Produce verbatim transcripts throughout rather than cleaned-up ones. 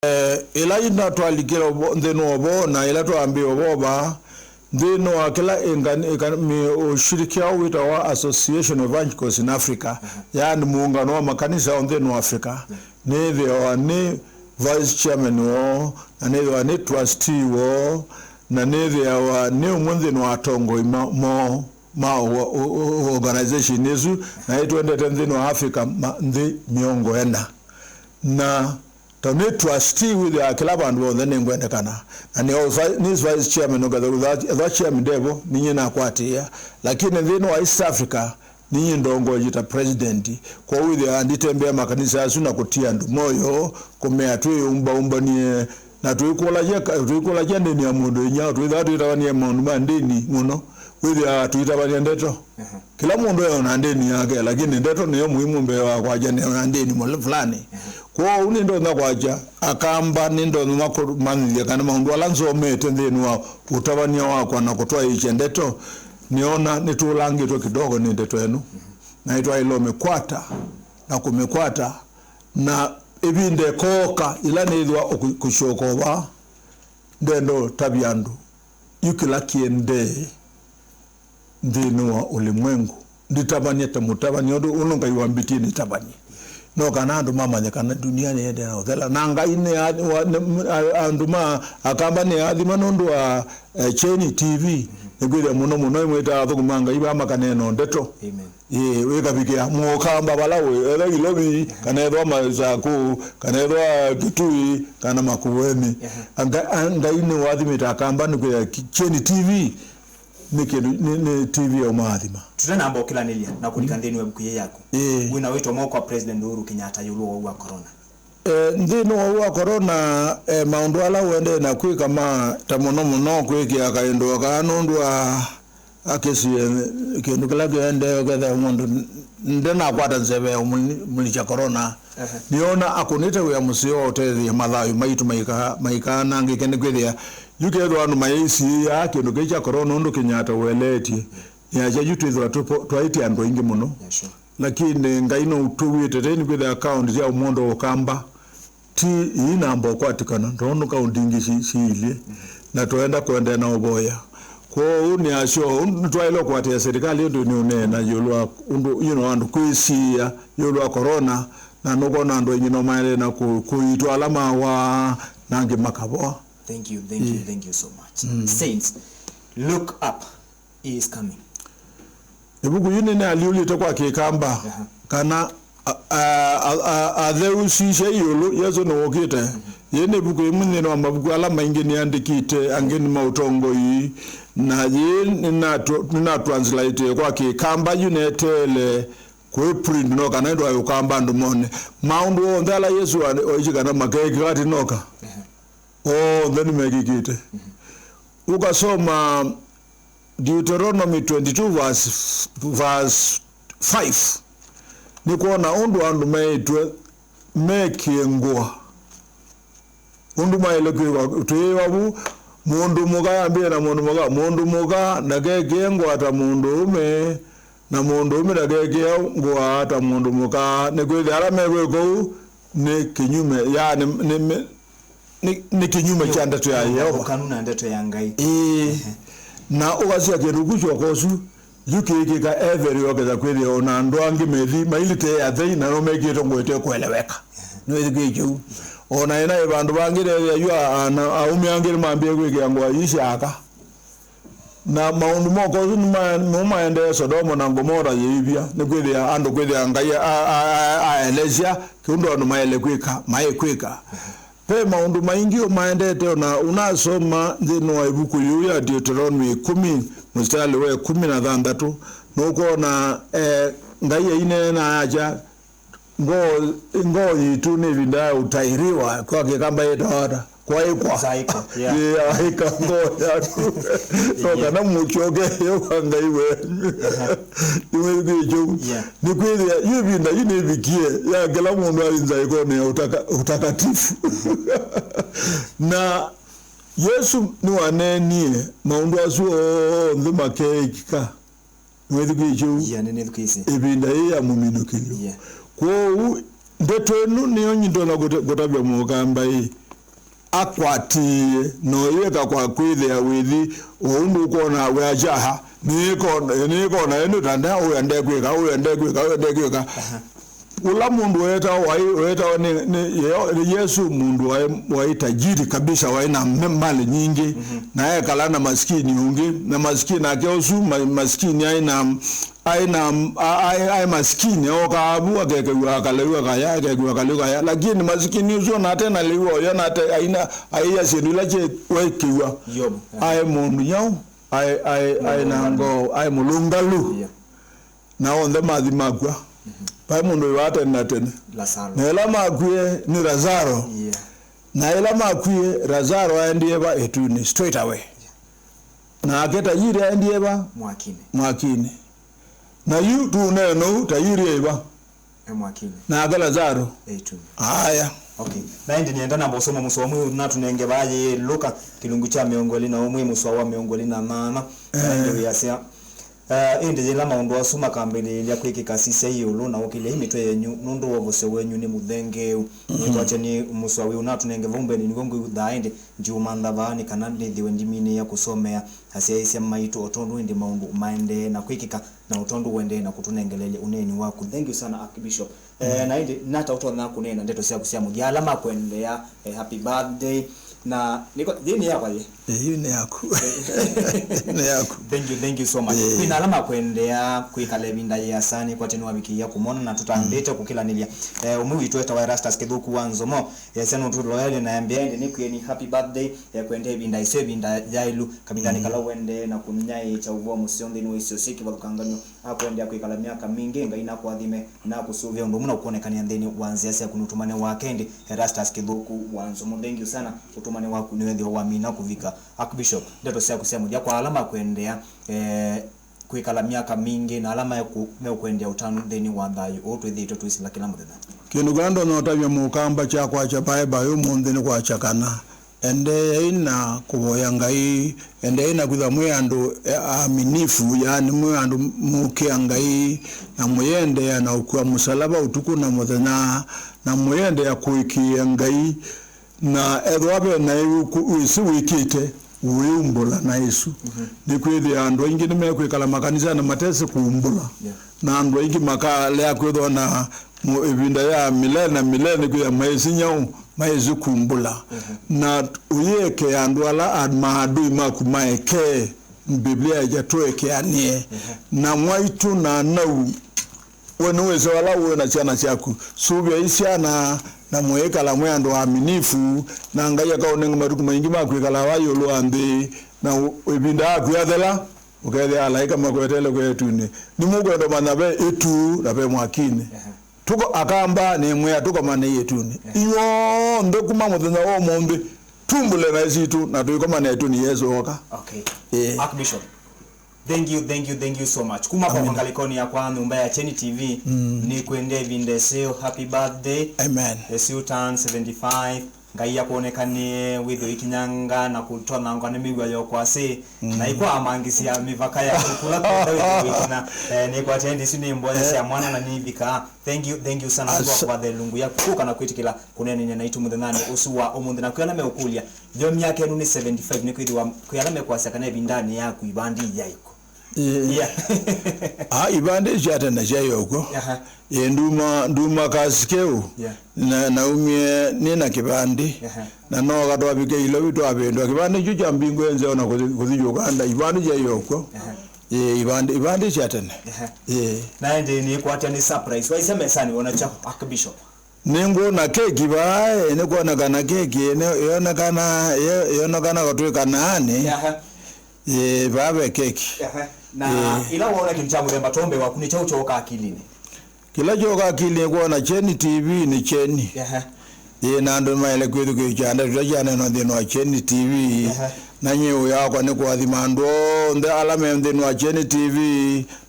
Eh, ĩla ina twalikĩle ũvo-, nthĩnĩ wa ũvoo, na ĩla twambĩĩe ũvoo vaa, nthĩnĩ wa kĩla ĩngan-, ĩkan-, mĩ-, ũshiriki ũũ wĩtawa Association of Evangelicals in Africa, yaani mũũngano wa makanisa o nthĩnĩ wa Africa, nĩthĩawa nĩ vice chairman woo, na nĩthĩawa nĩ trustee woo, na nĩthĩawa nĩ ũmwe nthĩnĩ wa atongoi ma-, moo ma o-, o-, o-, organization ĩsu, na ĩtwendete nthĩnĩ wa Africa ma-, nthĩ mĩongo ĩna. Na tondũ nĩ trustee, wĩthĩawa kĩla vandũ vonthe nĩngwendekana. Na nĩ o vi-, nĩ vice chairman, ũkethwa, ethwa chairman ndevo, ninyie nakwatĩĩa. Lakini nthĩnĩ wa East Africa, ninyie ndongoeie ta president. Kwoou wĩthĩawa nditembea makanisa asu na kũtia andũ moyo, kũmea twĩyũmbaũmbanie, na tũikũlakya, tũikũlakya ndĩni ya mũndũ inya, twĩthĩawa tũitavany'a maũndũ ma ndĩni mũno, wĩthĩawa tũitavany'a ndeto. Kĩla mũndũ eona ndĩni yake, lakini ndeto nĩyo muhimu mbee wa kwakya nĩona ndĩni mũ-, fulani. Kwoou nĩndonya kwakya Akamba, nĩndonya kũmanyĩthya kana maũndũ ala nzomete nthĩnĩ wa ũtavany'a wakwa na kũtwaĩĩkya ndeto, nĩona nĩtũlangĩtwe kidogo nĩ ndeto ĩno, na nĩtwaĩle ũmĩkwata na kũmĩkwata, na ĩvinda ĩkooka yĩla nĩĩthwa ũkũ-, kũsyoka vaa, ndenda ũtavya andũ yu kĩla kĩendee nthĩnĩ wa ũlimwengu. Nditavany'e ta mũtavany'a, ũndũ ũndũ Ngai wambĩtie nĩtavany'e. No kana andũ mamanye kana dunia nĩyendee na ũthela. Na Ngai nĩ a-, wa-, nĩ, a-, andũ ma Akamba nĩathima nũndũ wa, eh, Kyeni T V. Nĩkwĩthĩa mũno mũno ĩmwe ĩtaa athũkũmi ma Ngai vaa makaneena ndeto. Amen. Ĩĩ, wĩkavikĩa Mũkamba vala wĩ, ethwa Ilovi, kana ethwa Masakũ, kana ethwa Kitui, kana Makueni. Ehe. Anga-, a-, Ngai nĩwathimĩte Akamba nĩkwĩthĩa Ki-, Kyeni T V nĩ kĩndũ, nĩ, nĩ T V ya ũmaathima. Tũtanamba ũkĩlanĩlya na kũlika nthĩnĩ wa ĩvuku yĩĩ yaku, ĩĩ, wĩna wĩto mwaũ kwa President Uhuru Kenyatta ĩũlũ wa ũwau wa corona? Eh, nthĩnĩ wa ũwau wa corona, eh, maũndũ ala ũendee na kwĩka ma ta mũno mũno kwĩkĩa kaĩndũ kaa nũndũ wa akĩsie kĩndũ kĩla kĩendee ũkethĩa mũndũ ndenakwata nzeve ya ũmũlikya corona. Ehe. Nĩona akũnĩte wĩa mũseo wa ũtethya mathayũ maitũ maika-, maikanangĩke nĩkwĩthĩa yu kethĩwa andũ mayĩsiĩĩa kĩndũ kĩĩ kya corona ũndũ Kenyatta ũeleetye. Nĩasya yu twĩthĩwa tũpo-, twaĩtye andũ aingĩ mũno. Yeah, sure. Lakini Ngai no ũtũw'ĩte tei nĩkwĩthĩa akaũnti sya ũmũndũ ũkamba ti iinamba ũkwatĩkana, tondũ kaũnti ingĩ si-, siilyĩ, na tũenda kũendeea na ũvoya. Kwoou nĩasyo, nĩtwaĩle kũatĩĩa serikali ĩndĩ nĩũneena ĩũlũ wa ũndũ, you know, andũ kwĩsiĩĩa ĩũlũ wa corona, na nũkwona andũ aingĩ no maendee na kũ-, kũiitwa ala mawaa, na angĩ makavoa. Thank you, thank you, ĩĩ, thank you so much. Mm. Saints, look up. He is coming. Ĩvuku yĩĩ nĩnĩalyũlĩte kwa Kĩkamba, aha, kana a-, a-, a-, a-, atheu sisya ĩũlũ, Yesũ nĩwũkĩte. Yĩĩ nĩ ĩvuku yĩmwe nthĩnĩ wa mavuku ala maingĩ nĩandĩkĩte, angĩ nĩ ma ũtongoi, na yĩĩ nĩnatwa-, nĩnatranslate kwa Kĩkamba yu neteele kwĩ print no kana ĩndwa Ũkamba andũ mone. Maũndũ onthe ala Yesũ wa-, waisye kana makeekĩka atĩ noka, aha, onthe nĩmekĩkĩte. Mhm. Ũkasoma Deuteronomy twenty-two verse, verse five, nĩkwona ũndũ andũ meĩtwe mekĩe ngũa, ũndũ maĩle kwĩka. Twĩĩwa vu, mũndũ mũka, yambĩĩe na mũndũ mũka, mũndũ mũka ndakekĩe ngũa ta mũndũũme, na mũndũũme ndakekĩe ngũa ta mũndũ mũka, nĩkwĩthĩa ala mekwĩka ũu nĩ kĩnyume, yaani, nĩ, nĩ, nĩ, nĩ kĩnyume kya ndeto ya Yeova. Ũkanu na ndeto ya Ngai. Ĩĩ. Ehe. Na ũkasya kĩndũ kĩu kyoka ũsu, yu kĩĩkĩka everywhere, ũkethĩa kwĩthĩa o na andũ angĩ methi mailĩte athei, na no mekĩĩte ngũa ĩtekũeleweka. Ehe. Nĩwĩthukĩĩkye ũu. O na ĩna ĩ vandũ vangĩ, nĩwĩthĩa yu a-, ana-, aũme angĩ nĩmambĩĩe kwĩkĩa ngũa ii sya aka. Na maũndũ moka ũsu nĩma-, nĩmo maendee Sodoma na Gomora yĩivya, nĩkwĩthĩa andũ kwĩthĩa Ngai a-, a-, a-, aelesya kĩũndũ andũ maĩle kwĩka, maĩkwĩka. Ve maũndũ maingĩ ũmaendete, o na ũnasoma nthĩnĩ wa ĩvuku yĩu ya Deuteronomy ĩkũmi, mũsitalĩ wa ĩkũmi na thanthatũ, nũkwona, eh, Ngai aineena akya, Ngoo, ngoo yitũ nĩ ĩvinda ya ũtaĩrĩwa, kwa Kĩkamba yĩtawa ata? Kwaĩkwa. Zaĩko, yeah. Ĩĩ, aĩka ngoo yaku. No kana mũkyoke yo kwa Ngai wenyu. Aha. Nĩwĩthukĩĩkye ũu? Yeah. Nĩkwĩthĩa yu ĩvinda yu nĩvikie ya kĩla mũndũ athi nzaĩkonĩ ya ũtaka-, ũtakatifu. Na Yesũ nĩwaneenie maũndũ asu onthe makeekĩka. Nĩwĩthukĩĩsye ũu? Yeah, nĩnĩthukĩĩsye. Ĩvinda yĩĩ ya mũminũkĩlyo. Yeah. Kwoou, ndeto ĩno nĩyo ndonya kũte-, kũtavya Mũkamba ĩ, akwatĩĩe, no yĩka kwa kwĩthĩa wĩthi, o ũndũ ũkwona we akya, "Nĩkona, nĩkona ĩndĩ ta nda, ũya ndekwĩka, ũya ndekwĩka, ũya ndekwĩka." Ũla mũndũ weetawa waĩ, weetawa nĩ, nĩ, Yeo-, nĩ Yesũ, mũndũ waĩ, waĩ tajiri kabisa, waĩ na me-, mali nyingĩ, na ekala na masikini ũngĩ, na masikini nake ũsu, ma-, masikini aĩ na, aĩ na, a-, aĩ, aĩ masikini, ookaa vu, akekew'a kalĩu akaya, akekew'a kalĩu akaya. Lakini masikini ũsu ona ate na lĩu oyo, na ate, aina, aia syĩndũ ila kye wekew'a. Yobu. Aĩ mũndũ nyau, aĩ, aĩ, aĩ na ngoo, aĩ mũlũngalu. Yeah. Na onthe mathi makw'a. Vai mũndũ wĩ vaa tene na tene. Lazaro. Na ĩla makwie nĩ Lazaro. Yeah. Na ĩla makwie, Lazaro aendie va? Ĩtunĩ, straight away. Nake tajiri aendie va? Mwakinĩ. Mwakinĩ. Na yu tũũneena ũu, tajiri e va? E mwakinĩ. Nake Lazaro? E ĩtunĩ. Aya. Okay. Na ĩndĩ nĩenda namba ũsoma mũsoa mweũ natũnenge vaa yĩ Luka, kĩlungu kya mĩongo ĩlĩ na ũmwe, mũsoa wa mĩongo ĩlĩ na nyanya. Na ĩndĩ wĩasya, eh, ĩndĩ yĩla maũndũ asu makambĩlĩĩlya kwĩkĩka, sisya ĩũlũ na ũkĩlyai mĩtwe yenyu, nũndũ wovosyo wenyu nĩ mũthengeeu. Nĩkwatya nĩ mũsoa wĩ ũnatũnenge vau mbeenĩ, nĩw'o ngwĩthaa ĩndĩ ndiũmantha vaa nĩ kana nĩthĩwe ndiminĩĩa kũsomea asyaĩĩsya maitũ, o tondũ ĩndĩ maũndũ maendee na kwĩkĩka, na o tondũ ũendee na kũtũnengelelya ũneeni waku. Thank you sana, Archbishop. Eh, na ĩndĩ nata ũtonya kũneena ndeto syaku sya mũthya, ala makwendeea, eh, happy birthday, na nĩko, yĩ nĩ yakwa yĩ? Eh, yu nĩ yaku. Nĩ yaku. Thank you, thank you so much. Eh. Kwĩna ala makwendeea kwĩkala ĩvinda yĩasa, nĩkwatya nĩwavikĩĩa kũmona na tũtambĩte kũkĩlanĩlya. Eh, ũmwe witũ etawa Erastus Kĩthũku wa Nzomo, yasya nũtũloele na yambĩa ĩndĩ nĩkwĩeni happy birthday, eh, kwendea ĩvinda ĩseo, ĩvinda yaĩlu, kavindanĩ kala ũendee na kũnyaĩĩkya ũvoo mũseo nthĩnĩ wa isio syĩ kĩvathũkangany'o. Akwendea kwĩkala myaka mingĩ. Ngai nakũathime na akũsũvĩe ũndũ ũmwe na ũkwonekania nthĩnĩ wa nzĩa syaku nũtũmane wa kendi. Erastus Kĩthũku wa Nzomo, thank you sana. Ũtũmane waku nĩwethĩwa wamina kũvika. Archbishop, ndeto syaku sya mũthya kwa ala makwendeea, eh, kwĩkala myaka mingĩ na ala meku-, meũkwendea ũtanu nthĩnĩ wa thayũ ũũ twĩthĩĩtwe tũisila kĩla mũthenya? Kĩndũ kĩla ndonya ũtavya mũkamba kya kwakya baebaĩ ũmũnthĩ nĩ kwakya kana endeeai na kũvoya Ngai, endeeai na kwĩthwa mwĩ andũ aaminifu, yaani mwĩ andũ mũũkĩa Ngai, na mũyĩendeea na ũkua mũsalava ũtukũ na mũthenya, na mũyĩendeea kũĩkĩĩa Ngai. Na ethĩwa ve naĩ wĩsĩ wĩkĩte, ũyĩumbũla naĩ ĩsu. Nĩkwĩthĩa andũ aingĩ nĩmekwĩkala makanisanĩ matesĩ kũumbũla. Yeah. Na andũ aingĩ makalea kwĩthwa na mo-, ĩvinda ya milele na milele, nĩkwĩthĩa maĩsĩ nyaũ, maĩsĩ kumbũla. Na ũyĩekea andũ ala a-, maadui maku maekee, Biblia yaĩtya tũekeanĩe. Na mwaitũ na nau, we nĩwĩsĩ vala ũĩ na syana syaku. Sũvĩai syana na mũyĩkala mwĩ andũ aminifu, na Ngai akaũnenga matukũ maingĩ ma kwĩkala va ĩũlũ wa nthĩ, na ũ-, ĩvinda yaku yathela, ũkethĩa alaĩka makwetele kwĩ ĩtunĩ. Nĩmũkwenda ũmanya ve ĩtu na ve mwakinĩ. Tuko akamba nĩmwĩa tũkomanei ĩtunĩ. Inyuonthe kuma mũthenya wa ũmũnthĩ, tumbũle naĩ sitũ na tũikomane ĩtunĩ Yesũ oka. Okay. Ĩĩ. Archbishop, thank you, thank you, thank you so much. Kuma kwa ngalĩkonĩ yakwa nyũmba ya Kyeni T V, nĩkwendea ĩvinda ĩseo, happy birthday. Amen. As you turn seventy-five, Ngai akũonekanie, wĩthĩwe ũikinyanga na kũtonangwa nĩ mĩw'a yokwasĩ, na ikwamangĩsya mĩvaka yaku kũla kwenda wĩthĩwe ũikina. Eh, nĩkwatya ĩndĩ isu nĩ mboya sya mwana na nĩivikaa. Thank you, thank you sana nũndũ wa kũvatha ĩlungu yaku kũka na kwĩtĩkĩla kũneenany'a naitũ mũthenyanĩ ũsu wa ũmũnthĩ. Na kwĩ ala meũkũlya, yo myaka ĩno nĩ seventy-five, nĩkwĩthĩwa kwĩ ala mekwasya kana ĩvindanĩ yaku ivandi yaĩ kw'o. Ĩĩ. Yeah. Ah, ivandĩ sya tene syaĩ o kw'o. Aha. Ĩĩ, nduma, nduma kasi keũ. Yeah. Na, naumie nĩ na kĩvandĩ. Aha. Na nooka twavika Ilovi twavĩndũa. Kĩvandĩ kyu kya mbingũe nzeo na kũthi, kũthi Uganda. Ivandĩ syaĩ o kw'o. Aha. Ĩĩ, ivandĩ, ivandĩ sya tene. Aha. Ĩĩ. Na ĩndĩ nĩkwatya nĩ surprise. Waisya mesanĩ wona kyaũ, Archbishop? Nĩngwona keki vaa, ĩĩ, nĩkwonekana keki, ĩĩ, nĩ, yonekana, ye-, yonekana kũtwĩka naanĩ. Aha. Ĩĩ, vaa ve keki. Aha. Na ĩĩ, ĩla woona kĩndũ kya mũthemba ta ũũ mbee waku, nĩ kyaũ kyooka akilinĩ? Kĩla kyooka akilinĩ kwona Kyeni T V nĩ Kyeni. Aha. Ĩĩ, na andũ maĩle kwĩthukĩĩsya ndeto ila syaneenwa nthĩnĩ wa Kyeni T V. Aha. Na nyie wĩa wakwa nĩ kũathima andũ onthe ala me nthĩnĩ wa Kyeni T V,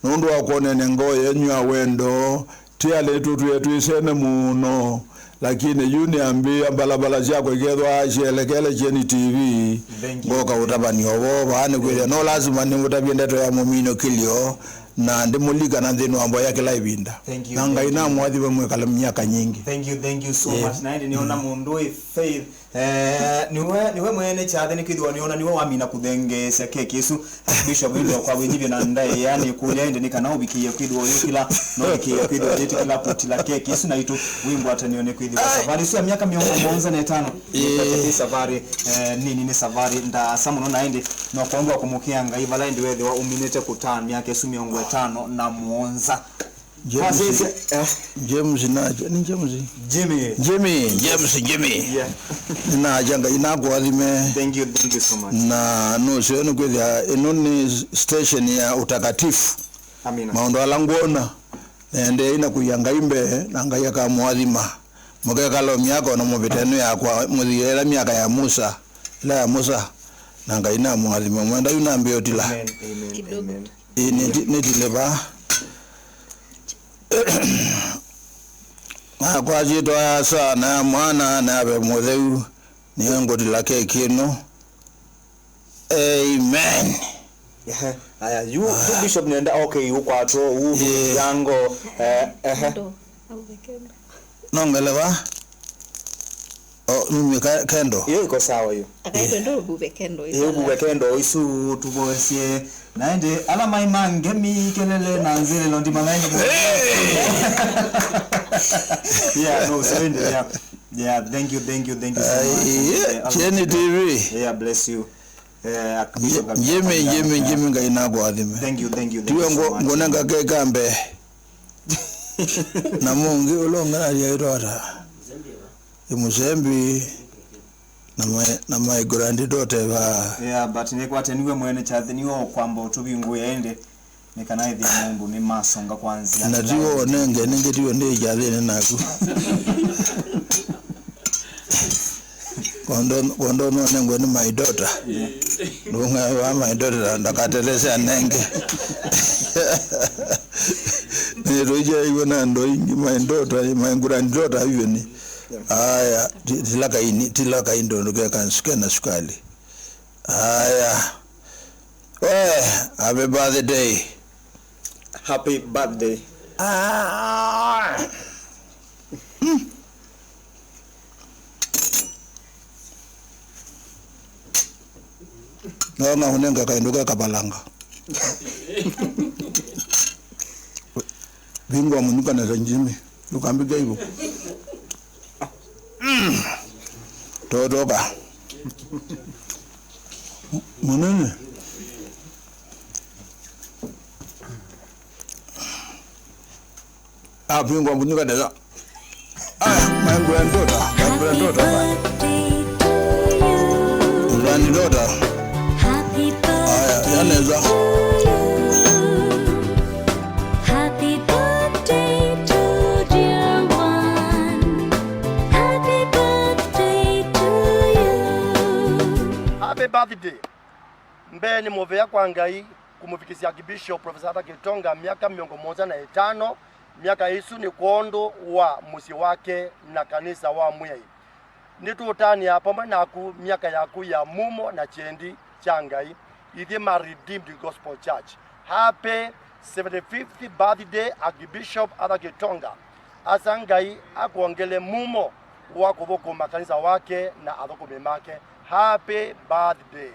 nũndũ wa kwonene ngoo yenyu ya wendo. Ti alĩtu twĩe twĩsene mũno, lakini yu nĩambĩĩa mbalabala syakwa ikethwa syelekele Kyeni T V. Thank you. Ngoka ũtavany'a ũvoo vaa nĩkwĩthĩa no lasima nĩũtavye ndeto ya mũminũkĩlyo, na ndĩmũlikana nthĩnĩ wa mboya kĩla ĩvinda. Thank you, na Ngai namũathime mwĩkale myaka nyingĩ. Thank you, thank you so much. Na ĩndĩ nĩona mũndũ wĩ faith Eh, niwe, niwe mwene kyathĩ, nĩkwĩthĩwa nĩona niwe wamina kũthengeesya keki ĩsu. Bishop, ĩndĩ kwa wĩnyivyo na ndaĩa, nĩkũlya ĩndĩ nĩ kana ũvikĩĩe kwĩthĩwa ũyũkĩla, na ũvikĩĩe kwĩthĩwa ũyĩtĩkĩla kũtila keki ĩsu naitũ wĩ ngwatanĩo, nĩkwĩthĩwa savalĩ ĩsu ya myaka mĩongo mũonza na ĩtano nĩkwete kwĩ savalĩ, eh, nini, nĩ savalĩ ndaasa mũno, na ĩndĩ no kwondũ wa kũmũkĩa Ngai vala ĩndĩ wethĩwa ũminĩte kũtaa myaka ĩsu mĩongo ĩtano na mũonza. James, wasisye, eh. James na, ni James? Jimmy. Jimmy, James, Jimmy. Yeah. Nĩnaasya Ngai nakũathime. Thank you, thank you so much. Na nũseo nĩkwĩthĩa ĩno nĩ station ya utakatifu. Amina. Maũndũ ala ngwona, nĩendeei na kũia Ngai mbee, na Ngai akamũathima. Mũkekala o myaka ona mũvĩte ĩno yakwa, mũthie ĩla myaka ya Musa, ĩla ya Musa, na Ngai namũathime. Mwenda yu nambĩe ũtila. Amen, amen, amen. Ĩĩ, nĩti-, nĩtile vaa. Na kwa syĩtwa ya Asa, na ya Mwana, na ya Veva Mũtheu, nĩngũtila keki ĩno. Amen. Ehe. Aya, yu, yu Bishop nenda, okay, ũkwatwo, ũ, yeah, yango, eh, ehe. Ndo, au vekendo. Nongele vaa. Oh, mimi ka-, kendo. Iyo iko sawa iyo. Akaitwe ndo uvuve kendo. Iyo uvuve kendo isu tuvosie. Na ĩndĩ ala mai ma ngemi, kelele na nzĩlĩlo ndimana ĩndĩ. Hey! Yeah, no, so ĩndĩ, yeah. Yeah, thank you, thank you, thank you so much. Ai, yeah, Jenny T V. Yeah, bless you. Eh, Bishop Jimmy, Jimmy, Jimmy, Ngai nakũathime. Thank you, thank you, thank you so much. Tiwe ngo-, ngonenga keka mbee. Na mũngĩ ũla ũngĩ nalia itwata. Ĩ mũsembi na my, na my granddaughter vaa. Yeah, but nĩkwate niwe mwene kyathĩ, niwe ũkwamba ũtũvingũĩa ĩndĩ, nĩ kana ĩthĩa maũndũ nĩmasonga kwa nzĩa. Na tiwe ũnenge nĩngĩ, tiwe ndĩ kyathĩnĩ naku. Kondo, kondo nonengwe nĩ my daughter. Yeah. Ndũng'ae wa my daughter ndakatelese anenge. Nĩtũikyaiwe na andũ aingĩ, my daughter, my granddaughter even. Aya, ti-, tila kaini, tila kaini ndũndũ ke kansu-, kena sukali. Aya. We, happy birthday. Happy birthday. Ah. Hmm. No, no, ũnenga kaĩndũ ke kavalanga. Vingwa mũnyuka na Jimmy. Ndũkambĩke ĩvu. Mm. Totoka. M-, mũnene. Apingwa mbunyuka nesa. Aya, my granddaughter, my granddaughter, man. Granddaughter. Aya, ya nesa. Happy birthday to dear one. Happy birthday to you. Happy birthday. Mbee nĩ mũvea kwa Ngai kũmũvikĩsya Archbishop Professor Arthur Gitonga myaka mĩongo mũonza na ĩtano. Myaka ĩsu nĩ kwondũ wa mũsyĩ wake na kanisa wa Mwĩai. Nĩtũũtanĩa vamwe naku myaka yaku ya mumo na kyendi kya Ngai, ithyĩ ma Redeemed Gospel Church. Happy seventy-fifth birthday, Archbishop Arthur Gitonga. Asa Ngai akwongele mumo wa kũthũkũma kanisa wake na athũkũmi make. Happy birthday.